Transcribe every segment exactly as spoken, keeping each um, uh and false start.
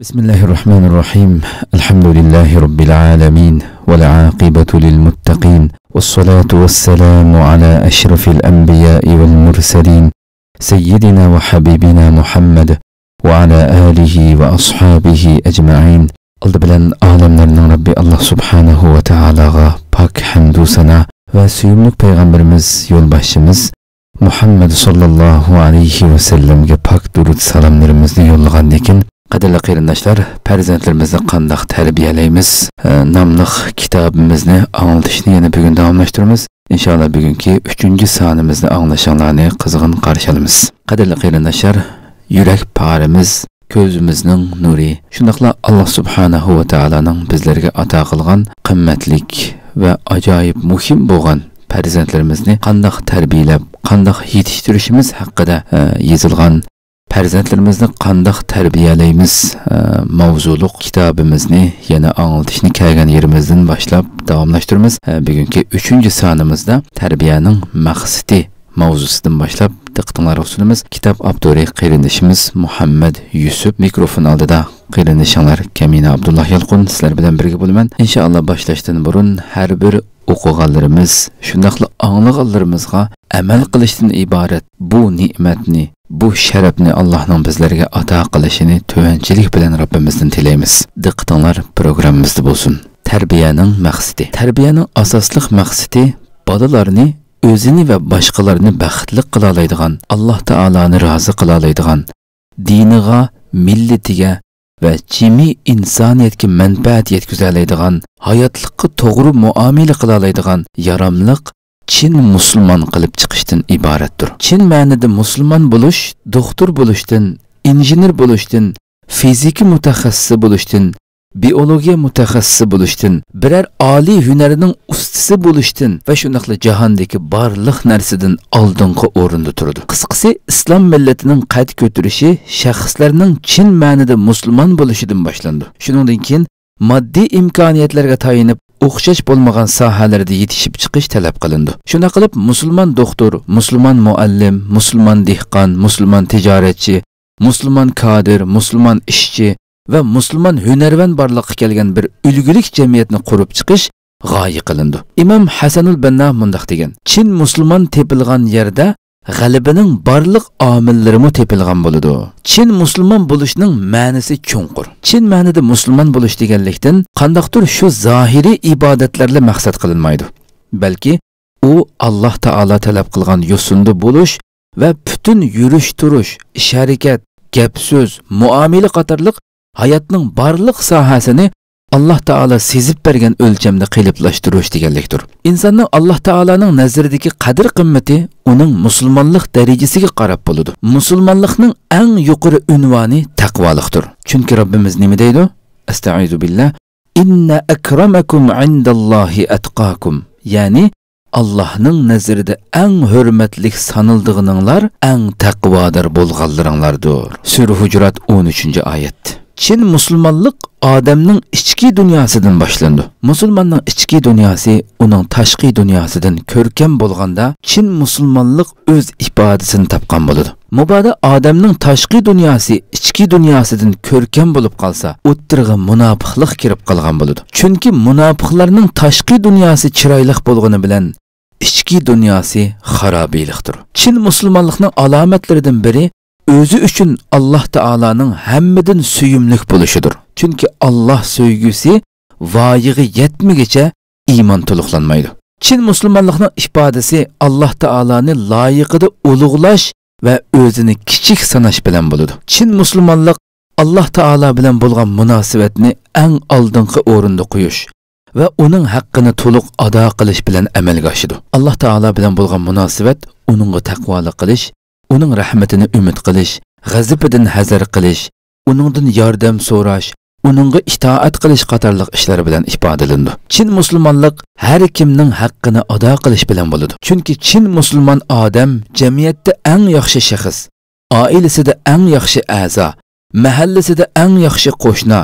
بسم الله الرحمن الرحيم. الحمد لله رب العالمين، والعاقبة للمتقين، والصلاة والسلام على أشرف الأنبياء والمرسلين، سيدنا وحبيبنا محمد وعلى آله وأصحابه أجمعين. ئالدى بىلەن ئالەملەرنىڭ رەببى ئاللاھ سۇبھانەھۇ ۋە تائالاغا پاك ھەمدۇ سانا ۋە سۆيۈملۈك پەيغەمبىرىمىز، يولباشچىمىز مۇھەممەد ساللاللاھۇ ئەلەيھى ۋەسەللەمگە پاك دۇرۇت سالاملىرىمىزنى يوللىغاندىن كېيىن، قەدىرلىك قېرىنداشلار، پەرزەنتلىرىمىزنى قانداق تەربىيەلەيمىز، ئە، ناملىق كىتابىمىزنى ئاڭلىتىشنى يەنە بۈگۈن داۋاملاشتۇرىمىز. ئىنشاللا بۈگۈنكى ئۈچىنچى سانىمىزنى ئاڭلىشىڭلارنى قىزغىن قارشى ئالىمىز. قەدىرلىك قېرىنداشلار، يۈرەك پارىمىز، كۆزىمىزنىڭ نۇرى، شۇنداقلا ئاللاھ سۇبھانەھۇ ۋە تائالانىڭ بىزلەرگە ئاتا قىلغان قىممەتلىك ۋە ئاجايىپ مۇھىم بولغان پەرزەنتلىرىمىزنى قانداق تەربىيەلەپ، قانداق يېتىشتۈرۈشىمىز ھەققىدە، ئە، يېزىلغان پەرزەنتلىرىمىزنى قانداق تەربىيەلەيمىز، ئە، ماۋزۇلۇق كىتابىمىزنى يەنە ئاڭلىتىشنى كەلگەن يېرىمىزدىن باشلاپ داۋاملاشتۇرىمىز. ئە، بۈگۈنكى ئۈچىنچى سانىمىزدا تەربىيەنىڭ مەقسىتى ماۋزۇسىدىن باشلاپ دىققىتىڭلارغا سۇنىمىز. كىتاب ئاپتورى قېرىندىشىمىز مۇھەممەد يۈسۈپ. مىكروفون ئالدىدا قېرىندىشىڭلار كەمىنە ئابدۇللا يالقۇن سىلەر بىلەن بىرگە بولىمەن. ئىنشائاللا، باشلاشتىن بۇرۇن ھەر بىر ئوقۇغانلىرىمىز، شۇنداقلا ئاڭلىغانلىرىمىزغا ئەمەل قىلىشتىن ئىبارەت بۇ نېمەتنى، بۇ شەرەپنى ئاللاھنىڭ بىزلەرگە ئاتا قىلىشىنى تۆۋەنچىلىك بىلەن رەببىمىزدىن تىلەيمىز. دىققىتىڭلار پروگراممىمىزدا بولسۇن. تەربىيەنىڭ مەقسىتى. تەربىيەنىڭ ئاساسلىق مەقسىتى بالىلارنى ئۆزىنى ۋە باشقىلارنى بەختلىك قىلالايدىغان، ئاللاھ تائالانى رازى قىلالايدىغان، دىنىغا، مىللىتىگە ۋە جىمى ئىنسانىيەتكە مەنپەئەت يەتكۈزەلەيدىغان، ھاياتلىققا توغرا مۇئامىلە قىلالايدىغان ياراملىق چىن مۇسۇلمان قىلىپ چىقىشتىن ئىبارەتتۇر. چىن مەنىدە مۇسۇلمان بولۇش دوختۇر بولۇشتىن، ئىنژېنېر بولۇشتىن، فىزىكا مۇتەخەسسىسى بولۇشتىن، بىئولوگىيە مۇتەخەسسىسى بولۇشتىن، بىرەر ئالىي ھۈنەرنىڭ ئۇستىسى بولۇشتىن ۋە شۇنداقلا جاھاندىكى بارلىق نەرسىدىن ئالدىنقى ئورۇندا تۇرىدۇ. قىسقىسى، ئىسلام مىللىتىنىڭ قەد كۆتۈرۈشى شەخسلەرنىڭ چىن مەنىدە مۇسۇلمان بولۇشىدىن باشلىنىدۇ. شۇنىڭدىن كېيىن ماددىي ئىمكانىيەتلەرگە تايىنىپ، ئوخشاش بولمىغان ساھەلەردە يېتىشىپ چىقىش تەلەپ قىلىنىدۇ. شۇنداق قىلىپ، مۇسۇلمان دوختۇر، مۇسۇلمان مۇئەللىم، مۇسۇلمان دېھقان، مۇسۇلمان تىجارەتچى، مۇسۇلمان كادىر، مۇسۇلمان ئىشچى ۋە مۇسۇلمان ھۈنەرۋەن بارلىققا كەلگەن بىر ئۈلگىلىك جەمئىيەتنى قۇرۇپ چىقىش غايە قىلىنىدۇ. ئىمام ھەسەنۇل بەننا مۇنداق دېگەن: «چىن مۇسۇلمان تېپىلغان يەردە غەلىبىنىڭ بارلىق ئامىللىرىمۇ تېپىلغان بولىدۇ.» چىن مۇسۇلمان بولۇشنىڭ مەنىسى چوڭقۇر. چىن مەنىدە مۇسۇلمان بولۇش دېگەنلىكتىن قانداقتۇر شۇ زاھىرىي ئىبادەتلەرلا مەقسەت قىلىنمايدۇ، بەلكى ئۇ ئاللاھ تائالا تەلەپ قىلغان يوسۇندا بولۇش ۋە پۈتۈن يۈرۈش-تۇرۇش، ئىش-ھەرىكەت، گەپ-سۆز، مۇئامىلە قاتارلىق ھاياتنىڭ بارلىق ساھەسىنى ئاللاھ تائالا سېزىپ بەرگەن ئۆلچەمدە قېلىپلاشتۇرۇش دېگەنلىكتۇر. ئىنساننىڭ ئاللاھ تائالانىڭ نەزىرىدىكى قەدىر-قىممىتى ئۇنىڭ مۇسۇلمانلىق دەرىجىسىگە قاراپ بولىدۇ. مۇسۇلمانلىقنىڭ ئەڭ يۇقىرى ئۇنۋانى تەقۋالىقتۇر. چۈنكى رەببىمىز نېمە دەيدۇ؟ ئەستەئىزۇ بىللا. «إن أكرمكم عند الله أتقاكم»، يەنى ئاللاھنىڭ نەزىرىدە ئەڭ ھۆرمەتلىك سانىلىدىغىنىڭلار ئەڭ تەقۋادار بولغانلىرىڭلاردۇر. سۈرە ھۇجرات، ئون ئۈچىنچى ئايەت. چىن مۇسۇلمانلىق ئادەمنىڭ ئىچكى دۇنياسىدىن باشلىنىدۇ. مۇسۇلماننىڭ ئىچكى دۇنياسى ئۇنىڭ تاشقى دۇنياسىدىن كۆركەم بولغاندا، چىن مۇسۇلمانلىق ئۆز ئىپادىسىنى تاپقان بولىدۇ. مۇبادا ئادەمنىڭ تاشقى دۇنياسى ئىچكى دۇنياسىدىن كۆركەم بولۇپ قالسا، ئوتتۇرىغا مۇناپىقلىق كىرىپ قالغان بولىدۇ. چۈنكى مۇناپىقلارنىڭ تاشقى دۇنياسى چىرايلىق بولغىنى بىلەن، ئىچكى دۇنياسى خارابىلىقتۇر. چىن مۇسۇلمانلىقنىڭ ئالامەتلىرىدىن بىرى ئۆزى ئۈچۈن ئاللاھ تائالانىڭ ھەممىدىن سۆيۈملۈك بولۇشىدۇر. چۈنكى ئاللاھ سۆيگۈسى ۋايىغا يەتمىگىچە ئىمان تولۇقلانمايدۇ. چىن مۇسۇلمانلىقنىڭ ئىپادىسى ئاللاھ تائالانى لايىقىدا ئۇلۇغلاش ۋە ئۆزىنى كىچىك ساناش بىلەن بولىدۇ. چىن مۇسۇلمانلىق ئاللاھ تائالا بىلەن بولغان مۇناسىۋەتنى ئەڭ ئالدىنقى ئورۇندا قويۇش ۋە ئۇنىڭ ھەققىنى تولۇق ئادا قىلىش بىلەن ئەمەلگە ئاشىدۇ. ئاللاھ تائالا بىلەن بولغان مۇناسىۋەت ئۇنىڭغا تەقۋالىق قىلىش، ئۇنىڭ رەھمىتىنى ئۈمىد قىلىش، غەزىپىدىن ھەزەر قىلىش، ئۇنىڭدىن ياردەم سوراش، ئۇنىڭغا ئىتائەت قىلىش قاتارلىق ئىشلار بىلەن ئىپادىلىنىدۇ. چىن مۇسۇلمانلىق ھەر كىمنىڭ ھەققىنى ئادا قىلىش بىلەن بولىدۇ. چۈنكى چىن مۇسۇلمان ئادەم جەمئىيەتتە ئەڭ ياخشى شەخس، ئائىلىسىدە ئەڭ ياخشى ئەزا، مەھەللىسىدە ئەڭ ياخشى قوشنا،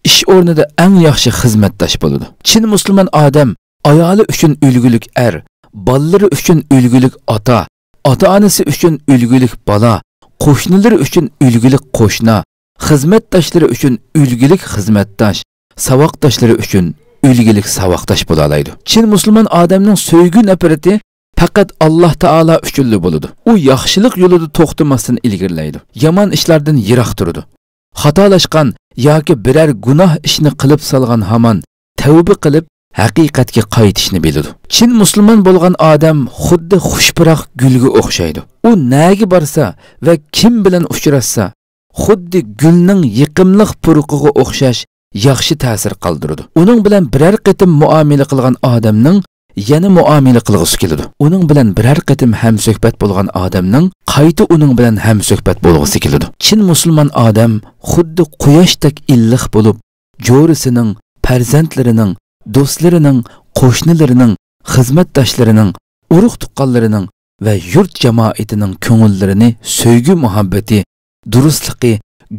ئىش ئورنىدا ئەڭ ياخشى خىزمەتداش بولىدۇ. چىن مۇسۇلمان ئادەم ئايالى ئۈچۈن ئۈلگىلىك ئەر، بالىلىرى ئۈچۈن ئۈلگىلىك ئاتا، ئاتا-ئانىسى ئۈچۈن ئۈلگىلىك بالا، قوشنىلىرى ئۈچۈن ئۈلگىلىك قوشنا، خىزمەتداشلىرى ئۈچۈن ئۈلگىلىك خىزمەتداش، ساۋاقداشلىرى ئۈچۈن ئۈلگىلىك ساۋاقداش بولالايدۇ. چىن مۇسۇلمان ئادەمنىڭ سۆيگۈ نەپرىتى پەقەت ئاللاھ تائالا ئۈچۈنلا بولىدۇ. ئۇ ياخشىلىق يولىدا توختىماستىن ئىلگىرىلەيدۇ. يامان ئىشلاردىن يىراق تۇرىدۇ. خاتالاشقان ياكى بىرەر گۇناھ ئىشنى قىلىپ سالغان ھامان تەۋبە قىلىپ، ھەقىقەتكە قايتىشنى بىلىدۇ. چىن مۇسۇلمان بولغان ئادەم خۇددى خۇش پۇراق گۈلگە ئوخشايدۇ. ئۇ نەگە بارسا ۋە كىم بىلەن ئۇچراشسا، خۇددى گۈلنىڭ يېقىملىق پۇرىقىغا ئوخشاش ياخشى تەسىر قالدۇرىدۇ. ئۇنىڭ بىلەن بىرەر قېتىم مۇئامىلە قىلغان ئادەمنىڭ يەنە مۇئامىلە قىلغۇسى كېلىدۇ. ئۇنىڭ بىلەن بىرەر قېتىم ھەمسۆھبەت بولغان ئادەمنىڭ قايتا ئۇنىڭ بىلەن ھەمسۆھبەت بولغۇسى كېلىدۇ. چىن مۇسۇلمان ئادەم خۇددى قۇياشتەك ئىللىق بولۇپ، جورىسىنىڭ، پەرزەنتلىرىنىڭ، دوستلىرىنىڭ، قوشنىلىرىنىڭ، خىزمەتداشلىرىنىڭ، ئۇرۇق-تۇغقانلىرىنىڭ ۋە يۇرت جامائىتىنىڭ كۆڭۈللىرىنى سۆيگۈ-مۇھەببىتى، دۇرۇسلۇقى،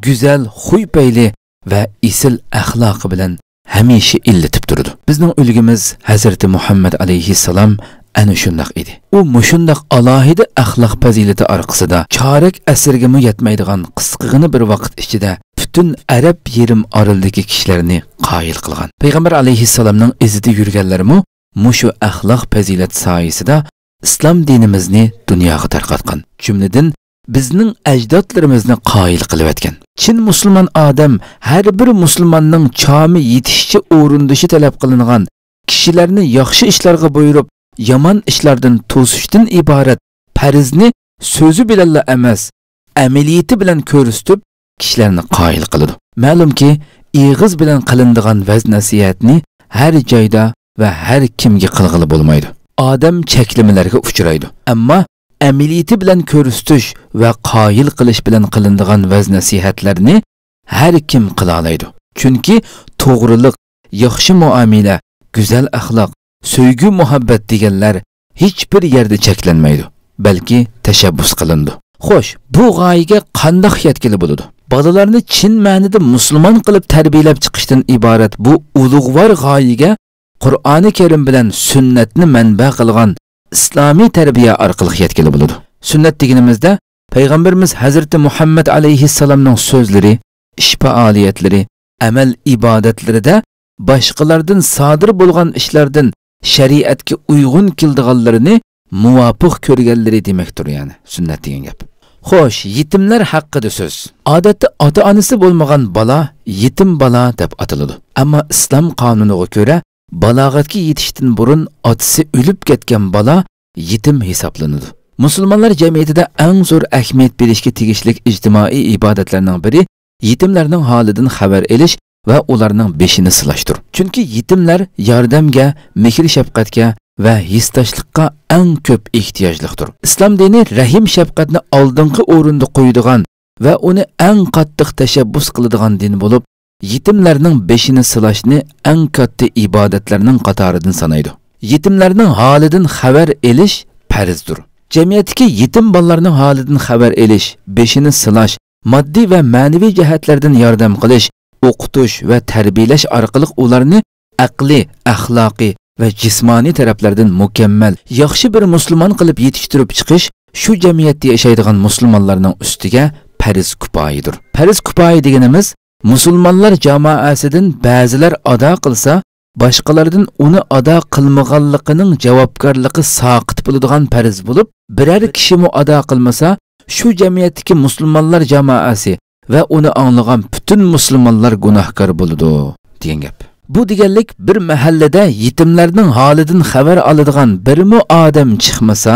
گۈزەل خۇي-پەيلى ۋە ئېسىل ئەخلاقى بىلەن ھەمىشە ئىللىتىپ تۇرىدۇ. بىزنىڭ ئۈلگىمىز ھەزرىتى مۇھەممەد ئەلەيھىسسالام ئەنە شۇنداق ئىدى. ئۇ مۇشۇنداق ئالاھىدە ئەخلاق پەزىلىتى ئارقىسىدا چارەك ئەسىرگىمۇ يەتمەيدىغان قىسقىغىنە بىر ۋاقىت ئىچىدە پۈتۈن ئەرەب يېرىم ئارىلىدىكى كىشىلەرنى قايىل قىلغان. پەيغەمبەر ئەلەيھىسسالامنىڭ ئىزىدا يۈرگەنلەرمۇ مۇشۇ ئەخلاق پەزىلەت سايىسىدا ئىسلام دىنىمىزنى دۇنياغا تارقاتقان. جۈملىدىن بىزنىڭ ئەجدادلىرىمىزنى قايىل قىلىۋەتكەن. چىن مۇسۇلمان ئادەم ھەر بىر مۇسۇلماننىڭ چامى يېتىشىچە ئورۇندىشى تەلەپ قىلىنغان، كىشىلەرنى ياخشى ئىشلارغا بۇيرۇپ، يامان ئىشلاردىن توسۇشتىن ئىبارەت پەرزنى سۆزى بىلەنلا ئەمەس، ئەمەلىيىتى بىلەن كۆرسىتىپ، كىشىلەرنى قايىل قىلىدۇ. مەلۇمكى، ئېغىز بىلەن قىلىنىدىغان ۋەز-نەسىھەتنى ھەر جايدا ۋە ھەر كىمگە قىلغىلى بولمايدۇ. ئادەم چەكلىمىلەرگە ئۇچرايدۇ. ئەمما ئەمەلىيىتى بىلەن كۆرسىتىش ۋە قايىل قىلىش بىلەن قىلىنىدىغان ۋەز-نەسىھەتلەرنى ھەر كىم قىلالايدۇ. چۈنكى توغرىلىق، ياخشى مۇئامىلە، گۈزەل ئەخلاق، سۆيگۈ-مۇھەببەت دېگەنلەر ھېچبىر يەردە چەكلەنمەيدۇ، بەلكى تەشەببۇس قىلىنىدۇ. خوش، بۇ غايىگە قانداق يەتكىلى بولىدۇ؟ بالىلارنى چىن مەنىدە مۇسۇلمان قىلىپ تەربىيەلەپ چىقىشتىن ئىبارەت بۇ ئۇلۇغۋار غايىگە قۇرئانى كەرىم بىلەن سۈننەتنى مەنبە قىلغان ئىسلامىي تەربىيە ئارقىلىق يەتكىلى بولىدۇ. سۈننەت دېگىنىمىزدە، پەيغەمبىرىمىز ھەزرىتى مۇھەممەد ئەلەيھىسسالامنىڭ سۆزلىرى، ئىش-پائالىيەتلىرى، ئەمەل-ئىبادەتلىرىدە باشقىلاردىن سادىر بولغان ئىشلاردىن شەرىئەتكە ئۇيغۇن كېلىدىغانلىرىنى مۇۋاپىق كۆرگەنلىرى دېمەكتۇر، يەنى سۈننەت دېگەن گەپ. خوش، يېتىملەر ھەققىدە سۆز. ئادەتتە ئاتا-ئانىسى بولمىغان بالا يېتىم بالا دەپ ئاتىلىدۇ. ئەمما ئىسلام قانۇنىغا كۆرە، بالاغەتكە يېتىشتىن بۇرۇن ئاتىسى ئۆلۈپ كەتكەن بالا يېتىم ھېسابلىنىدۇ. مۇسۇلمانلار جەمئىيىتىدە ئەڭ زور ئەھمىيەت بېرىشكە تېگىشلىك ئىجتىمائىي ئىبادەتلەرنىڭ بىرى يېتىملەرنىڭ ھالىدىن خەۋەر ئېلىش ۋە ئۇلارنىڭ بېشىنى سىلاشتۇر. چۈنكى يېتىملەر ياردەمگە، مېھىر-شەپقەتكە ۋە ھېسداشلىققا ئەڭ كۆپ ئېھتىياجلىقتۇر. ئىسلام دىنى رەھىم-شەپقەتنى ئالدىنقى ئورۇندا قويىدىغان ۋە ئۇنى ئەڭ قاتتىق تەشەببۇس قىلىدىغان دىن بولۇپ، يېتىملەرنىڭ بېشىنى سىلاشنى ئەڭ كاتتا ئىبادەتلەرنىڭ قاتارىدىن سانايدۇ. يېتىملەرنىڭ ھالىدىن خەۋەر ئېلىش پەرزدۇر. جەمئىيەتتىكى يېتىم بالىلارنىڭ ھالىدىن خەۋەر ئېلىش، بېشىنى سىلاش، ماددىي ۋە مەنىۋى جەھەتلەردىن ياردەم قىلىش، ئوقۇتۇش ۋە تەربىيەلەش ئارقىلىق ئۇلارنى ئەقلىي، ئەخلاقىي ۋە جىسمانىي تەرەپلەردىن مۇكەممەل، ياخشى بىر مۇسۇلمان قىلىپ يېتىشتۈرۈپ چىقىش شۇ جەمئىيەتتە ياشايدىغان مۇسۇلمانلارنىڭ ئۈستىگە پەرز كۇپايىدۇر. پەرز كۇپايە دېگىنىمىز، مۇسۇلمانلار جامائەسىدىن بەزىلەر ئادا قىلسا، باشقىلاردىن ئۇنى ئادا قىلمىغانلىقىنىڭ جاۋابكارلىقى ساقىت بولىدىغان پەرز بولۇپ، بىرەر كىشىمۇ ئادا قىلمىسا، شۇ جەمئىيەتتىكى مۇسۇلمانلار جامائەسى ۋە ئۇنى ئاڭلىغان پۈتۈن مۇسۇلمانلار گۇناھكار بولىدۇ، دېگەن گەپ. بۇ دېگەنلىك، بىر مەھەللىدە يېتىملەرنىڭ ھالىدىن خەۋەر ئالىدىغان بىرمۇ ئادەم چىقمىسا،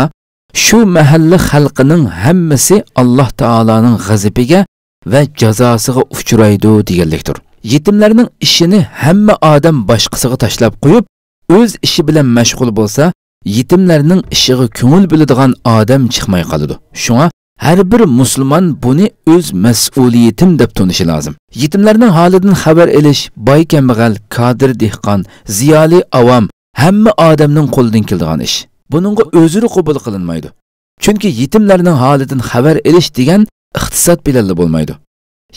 شۇ مەھەللە خەلقىنىڭ ھەممىسى ئاللاھ تائالانىڭ غەزىپىگە ۋە جازاسىغا ئۇچرايدۇ دېگەنلىكتۇر. يېتىملەرنىڭ ئىشىنى ھەممە ئادەم باشقىسىغا تاشلاپ قويۇپ، ئۆز ئىشى بىلەن مەشغۇل بولسا، يېتىملەرنىڭ ئىشىغا كۆڭۈل بۆلىدىغان ئادەم چىقماي قالىدۇ. شۇڭا ھەر بىر مۇسۇلمان بۇنى ئۆز مەسئۇلىيىتىم دەپ تونۇشى لازىم. يېتىملەرنىڭ ھالىدىن خەۋەر ئېلىش باي-كەمبەغەل، كادىر-دېھقان، زىيالىي ئاۋام، ھەممە ئادەمنىڭ قولىدىن كېلىدىغان ئىش. بۇنىڭغا ئۆزرە قوبۇل قىلىنمايدۇ. چۈنكى يېتىملەرنىڭ ھالىدىن خەۋەر ئېلىش دېگەن ئىقتىساد بىلەنلا بولمايدۇ.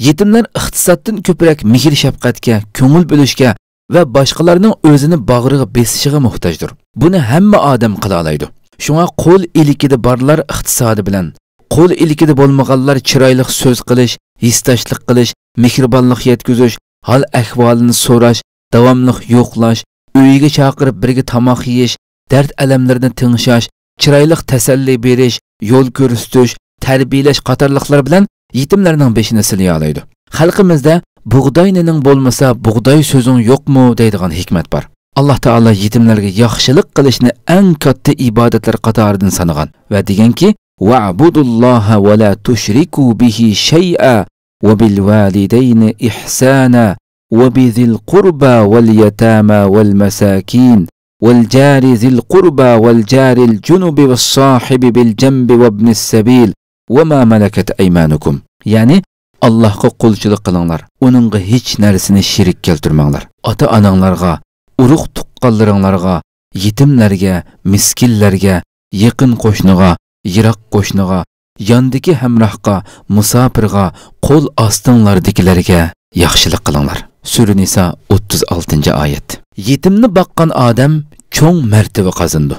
يېتىملەر ئىقتىسادتىن كۆپرەك مېھىر-شەپقەتكە، كۆڭۈل بۆلۈشكە ۋە باشقىلارنىڭ ئۆزىنى باغرىغا بېسىشىغا موھتاجدۇر. بۇنى ھەممە ئادەم قىلالايدۇ. شۇڭا قول ئىلكىدە بارلار ئىقتىسادى بىلەن، قول ئىلكىدە بولمىغانلار چىرايلىق سۆز قىلىش، ھېسداشلىق قىلىش، مېھرىبانلىق يەتكۈزۈش، ھال-ئەھۋالىنى سوراش، داۋاملىق يوقلاش، ئۆيىگە چاقىرىپ بىرگە تاماق يېيىش، دەرد-ئەلەملىرىنى تىڭشاش، چىرايلىق تەسەللى بېرىش، يول كۆرسىتىش، تەربىيەلەش قاتارلىقلار بىلەن يېتىملەرنىڭ بېشىنى سىلىيالايدۇ. خەلقىمىزدە «بۇغداي نېنىڭ بولمىسا، بۇغداي سۆزۈڭ يوقمۇ؟» دەيدىغان ھېكمەت بار. ئاللاھ تائالا يېتىملەرگە ياخشىلىق قىلىشنى ئەڭ كاتتا ئىبادەتلەر قاتارىدىن سانىغان ۋە دېگەنكى، «ۋەئبۇدۇللاھە ۋە لا تۇشرىكۇ بىھى شەيئا ۋە بىل ۋالىدەينى ئىھسانا ۋە بىزىل قۇربا ۋەل يەتاما ۋەل مەساكىن ۋەل جارى زىل قۇربا ۋەل جارىل جۇنۇبى ۋەس ساھىبى بىل جەنبى ۋەبنىس سەبىل ۋە ما مەلەكەت ئەيمانۇكۇم.» يەنى، «ئاللاھقا قۇلچىلىق قىلىڭلار، ئۇنىڭغا ھېچ نەرسىنى شېرىك كەلتۈرمەڭلار. ئاتا-ئاناڭلارغا، ئۇرۇق-تۇغقانلىرىڭلارغا، يېتىملەرگە، مىسكىنلەرگە، يېقىن قوشنىغا، يىراق قوشنىغا، ياندىكى ھەمراھقا، مۇساپىرغا، قول ئاستىڭلاردىكىلەرگە ياخشىلىق قىلىڭلار.» سۈرە نىسا، ئوتتۇز ئالتىنچى ئايەت. يېتىمنى باققان ئادەم چوڭ مەرتىۋە قازىنىدۇ.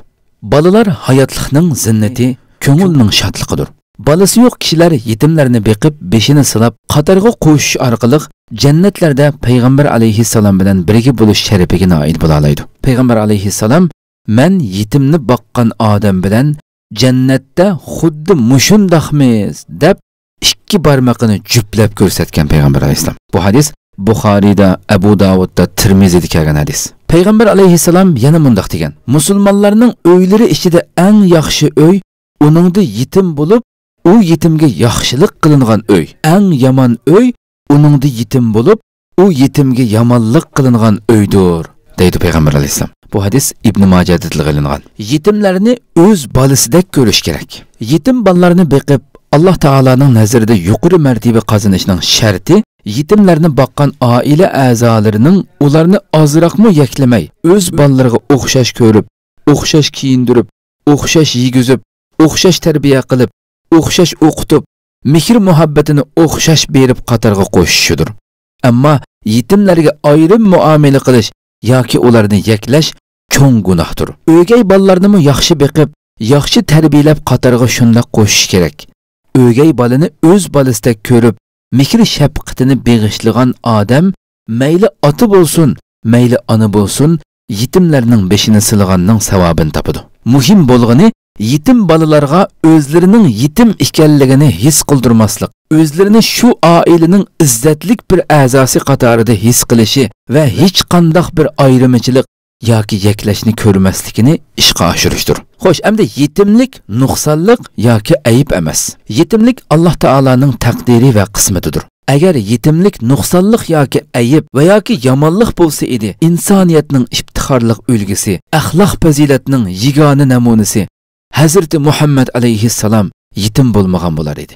بالىلار ھاياتلىقنىڭ زىننىتى، كۆڭۈلنىڭ شادلىقىدۇر. بالىسى يوق كىشىلەر يېتىملەرنى بېقىپ، بېشىنى سىلاپ، قاتارغا قوشۇش ئارقىلىق جەننەتلەردە پەيغەمبەر ئەلەيھىسسالام بىلەن بىرگە بولۇش شەرىپىگە نائىل بولالايدۇ. پەيغەمبەر ئەلەيھىسسالام، «مەن يېتىمنى باققان ئادەم بىلەن جەننەتتە خۇددى مۇشۇنداقمىز» دەپ، ئىككى بارمىقىنى جۈپلەپ كۆرسەتكەن پەيغەمبەر ئەلەيھىسسالام. بۇ ھەدىس بۇخارىيدا، ئەبۇ داۋۇدتا، تىرمىزىدە كەلگەن ھەدىس. پەيغەمبەر ئەلەيھىسسالام يەنە مۇنداق دېگەن، «مۇسۇلمانلارنىڭ ئۆيلىرى ئىچىدە ئەڭ ياخشى ئۆي، ئۇنىڭدا يېتىم بولۇپ، ئۇ يېتىمگە ياخشىلىق قىلىنغان ئۆي. ئەڭ يامان ئۆي، ئۇنىڭدا يېتىم بولۇپ، ئۇ يېتىمگە يامانلىق قىلىنغان ئۆيدۇر» دەيدۇ پەيغەمبەر ئەلەيھىسسالام. بۇ ھەدىس ئىبنى ماجەدە تىلغا ئېلىنغان. يېتىملەرنى ئۆز بالىسىدەك كۆرۈش كېرەك. يېتىم بالىلارنى بېقىپ، ئاللاھ تائالانىڭ نەزىرىدە يۇقىرى مەرتىۋە قازىنىشنىڭ شەرتى، يېتىملەرنى باققان ئائىلە ئەزالىرىنىڭ ئۇلارنى ئازراقمۇ يەكلىمەي، ئۆز بالىلىرىغا ئوخشاش كۆرۈپ، ئوخشاش كىيىندۈرۈپ، ئوخشاش يېگۈزۈپ، ئوخشاش تەربىيە قىلىپ، ئوخشاش ئوقۇتۇپ، مېھىر-مۇھەببىتىنى ئوخشاش بېرىپ قاتارغا قوشۇشىدۇر. ئەمما يېتىملەرگە ئايرىم مۇئامىلە قىلىش ياكى ئۇلارنى يەكلەش چوڭ گۇناھتۇر. ئۆگەي بالىلارنىمۇ ياخشى بېقىپ، ياخشى تەربىيەلەپ قاتارغا شۇنداق قوشۇش كېرەك. ئۆگەي بالىنى ئۆز بالىسىدەك كۆرۈپ، مېھىر-شەپقىتىنى بېغىشلىغان ئادەم مەيلى ئاتا بولسۇن، مەيلى ئانا بولسۇن، يېتىملەرنىڭ بېشىنى سىلىغاننىڭ ساۋابىنى تاپىدۇ. مۇھىم بولغىنى، يېتىم بالىلارغا ئۆزلىرىنىڭ يېتىم ئىكەنلىكىنى ھېس قىلدۇرماسلىق، ئۆزلىرىنى شۇ ئائىلىنىڭ ئىززەتلىك بىر ئەزاسى قاتارىدا ھېس قىلىشى ۋە ھېچقانداق بىر ئايرىمىچىلىق ياكى يەكلەشنى كۆرمەسلىكىنى ئىشقا ئاشۇرۇشتۇر. خوش، ئەمدى يېتىملىك نۇقسانلىق ياكى ئەيىب ئەمەس. يېتىملىك ئاللاھ تائالانىڭ تەقدىرى ۋە قىسمىتىدۇر. ئەگەر يېتىملىك نۇقسانلىق ياكى ئەيىب ۋە ياكى يامانلىق بولسا ئىدى، ئىنسانىيەتنىڭ ئىپتىخارلىق ئۈلگىسى، ئەخلاق پەزىلەتنىڭ يېگانە نەمۇنىسى ھەزرىتى مۇھەممەد ئەلەيھىسسالام يېتىم بولمىغان بولار ئىدى.